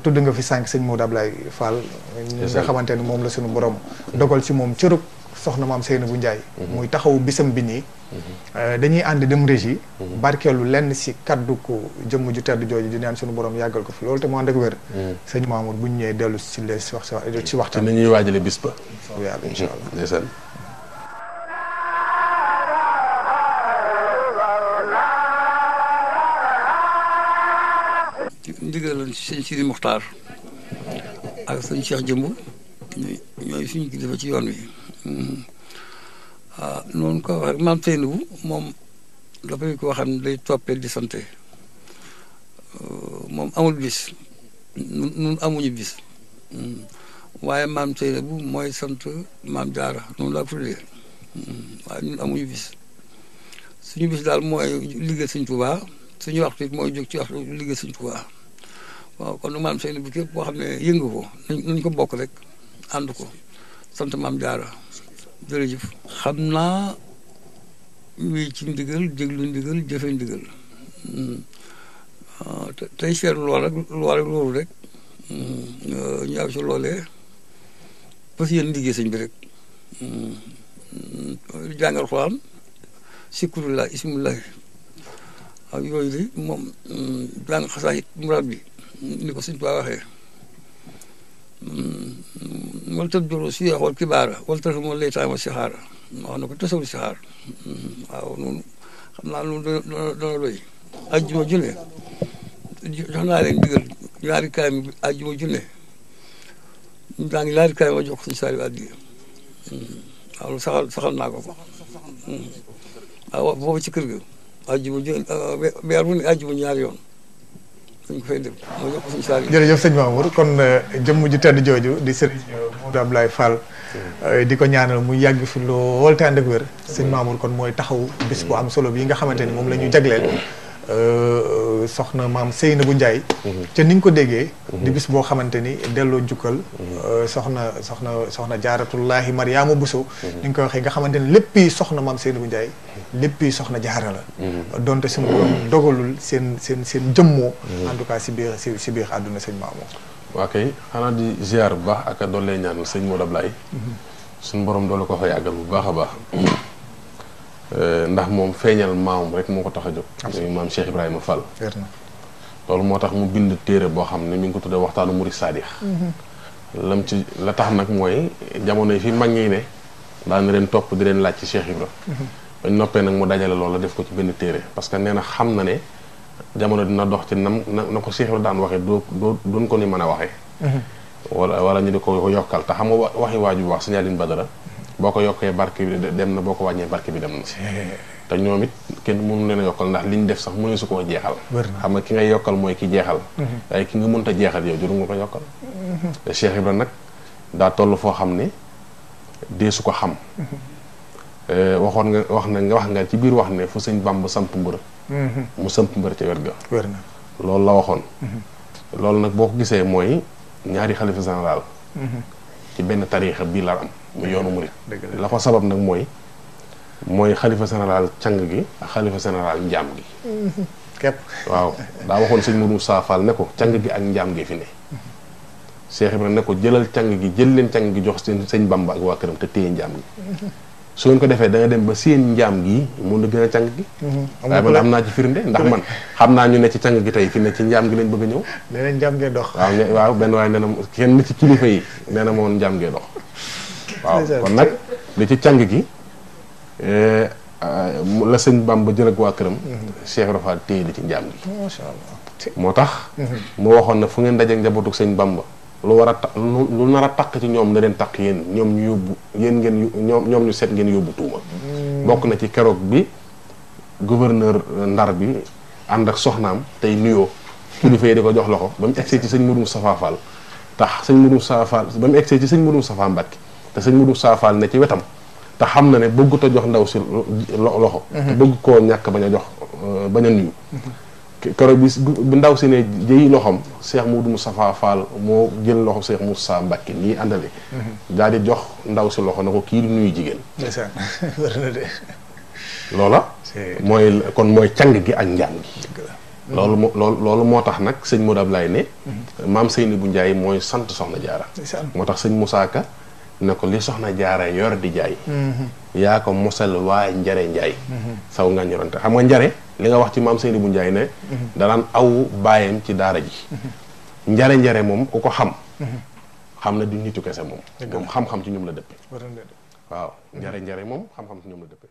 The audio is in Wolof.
tudd nga fi sànq sëñ Modou Ablaye Fall nga xamante ni moom la suñu borom dogal ci moom cërub soxna maam Seynabou Ndiaye muy taxawu bisam bi nii dañuy ànd dem régie barkeelu lenn si kaddu ko jëmm ju tedd jooju di ñaan suñu borom yàggal ko fi loolu te mu ànd ak wér sëñ Mamour bu ñu ñëwee dellu si les wax ci waxtaan ni ñuy waajale bis ba yàlla incha allah ndeysaan ndigal sëñ Sidi Muxtaar ak sëñ Cheikh Jëmb ñooy suñu kilifa ci yoon wi waaw noonu ko wax maam Seynabou moom dafay koo xam ne day toppee di sante moom amul bis nun amuñu bis waaye maam Seynabou mooy sant maam Jaara noonu laa ko tuddee waaye ñun amuñu bis suñu bis daal mooy liggéey Sëñ Tuubaa suñu waxtu it mooy jóg ci waxtu liggéey Sëñ Tuubaa waaw kon maam Seynabou képp boo xam ne yëngu ko nañ ko bokk rek ànd ko sant maam Jaara jërëjëf xam naa wii ci ndigal déglu ndigal jëfe ndigal tey seetlu loolu rek ñu aw ci loolee parce que yéen liggéey sëñ bi rek jàngal Alxuraan sikkurullah ismullahi ak yooyu de moom jàng xasaayit murad bi ni ko Sëñ Tuubaa waxee wala tëb joro si xool kibaara wala tëb moom lay taama si xaara wax na ko tasawul si xaar waaw noonu xam naa loolu dana doy ajjuma junne jox naa leen digal ñaari kaay mi ajjuma junne ñu daa ngi ñaari kaay ma jox ko Sëñ Saaliw addiya waaw saxal naa ko waaw boobu ci kër ga ajjuma junne weer bu ne ajjuma ñaari yoon dañ ko fay def moo jox ko Sëñ Saaliw. jërëjëf sëñ Mamour kon jëmm ju tedd jooju di Serigne Modou Ablaye Fall di ko ñaanal mu yàgg fi lool te ànd ak wér sëñ Mamour kon mooy taxaw bis bu am solo bi nga xamante ni moom la ñu jagleel soxna maam Seynabou Ndiaye te ni nga ko déggee di bis boo xamante ni delloo jukkal soxna jaaratullahi Mariama Bousso ni nga ko waxee nga xamante ni léppi soxna maam Seynabou Ndiaye léppi soxna jaara la donte suñu borom dogalul seen jëmmoo en tout cas si biir àdduna sëñ Mamour waa kay xanaa di ziar bu baax ak doon lay ñaanal sëñ Modou Ablaye suñu borom doole ko fa yàggal bu baax a baax ndax moom feeñal maamam rek moo ko tax a jóg muy maam Cheikh Ibrahima Fall loolu moo tax mu bind téere boo xam ne mi ngi ko tuddee waxtaanu murid saadix lam ci la tax nag mooy jamono yi fi mag ñi ne daan leen topp di leen laaj ci Cheikh Ibra bañ noppee nag mu dajale loola def ko ci benn téere parce que nee na xam na ne jamono dina dox ci na ko Cheikh Ibra daan waxee doon ko ni mën a waxee wala ñu di ko yokkal te xam nga waxi waaju wax Sëñ Aliou Badara boo ko yokkee barke bi dem na boo ko wàññee barke bi dem na te ñoom it kenn mënu leen a yokkal ndax liñ def sax mënu su koo jeexal xam nga ki ngay yokkal mooy ki jeexal waaye ki nga mënta jeexal yow juru nga ko yokkal te Cheikh Ibra nag daa toll foo xam ne dee su ko xam waxoon nga wax nga ci biir wax ne fu Sëñ Bàmba samp mbër mu samp mbër ca wet ga loolu la waxoon loolu nag boo ko gisee mooy ñaari xalifa général ci benn tariixa bii la am mu yoonu murit la ko sabab nag mooy xalifa général càng gi ak xalifa général njaam gi képp waaw daa waxoon sëñ Modou Moussa Fall ne ko càng gi ak njaam gi fi ne Cheikh Ibrahima ne ko jëlal càng gi jël leen càng gi jox sëñ Bamba ak waa këram te téye njaam gi su ngeen ko defee da nga dem ba seen njaam gi mun na gën a càng gi waaye man am naa ci firnde ndax man xam naa ñu ne ci càng gi tey fi ne ci njaam gi lañ bëgg a ñëw nee na njaam ngee dox waaw benn waaye nee na kenn ci kilifa yi nee na moom njaam ngee dox waaw kon nag li ci càng gi la sëñ Bamba jël ak waa këram Cheikh Rafa téye li ci njaam gi macha allah moo tax mu waxoon ne fu ngeen dajeek njabootu sëñ Bamba lu war a lu nar a takk ci ñoom na leen takk yéen ñoom ñu yóbbu yéen ngeen ñoom ñu seet ngeen yóbbu tuuma bokk na ci keroog bi gouverneur Ndar bi ànd ak soxnaam tey nuyoo kilifa yi di ko jox loxo ba mu egsee ci sëñ Modou Moustapha Fall tax sëñ Modou Moustapha Fall ba mu egsee ci sëñ Modou Moustapha Mbacké te sëñ Modou Moustapha Fall ne ci wetam te xam na ne bëggut a jox ndaw si loxo te bëgg koo ñàkk bañ a jox bañ a nuyu keroog bi ndaw si ne jëyi loxom Cheikh Modou Moustapha Fall moo jël loxo Cheikh Moussa Mbacké nii àndale daal di jox ndaw si loxo na ko kii di nuyu jigéen loola mooy càng gi ak njaam gi loolu moo tax nag sëñ Modou Ablaye ne maam Seynabou Ndiaye mooy sant soxna jaara moo tax sëñ Moussa Ka ne ko li soxna jaara yor di jaay yaa ko mosal waa njare njaay saw nga ñorante xam nga njare li nga wax ci maam Seynabou Ndiaye ne danaan aw baayam ci daara ji njare moom ku ko xam na du nitu kese moom xam-xam ci ñoom la dëppe waaw njare moom xam-xam ci ñoom la dëppe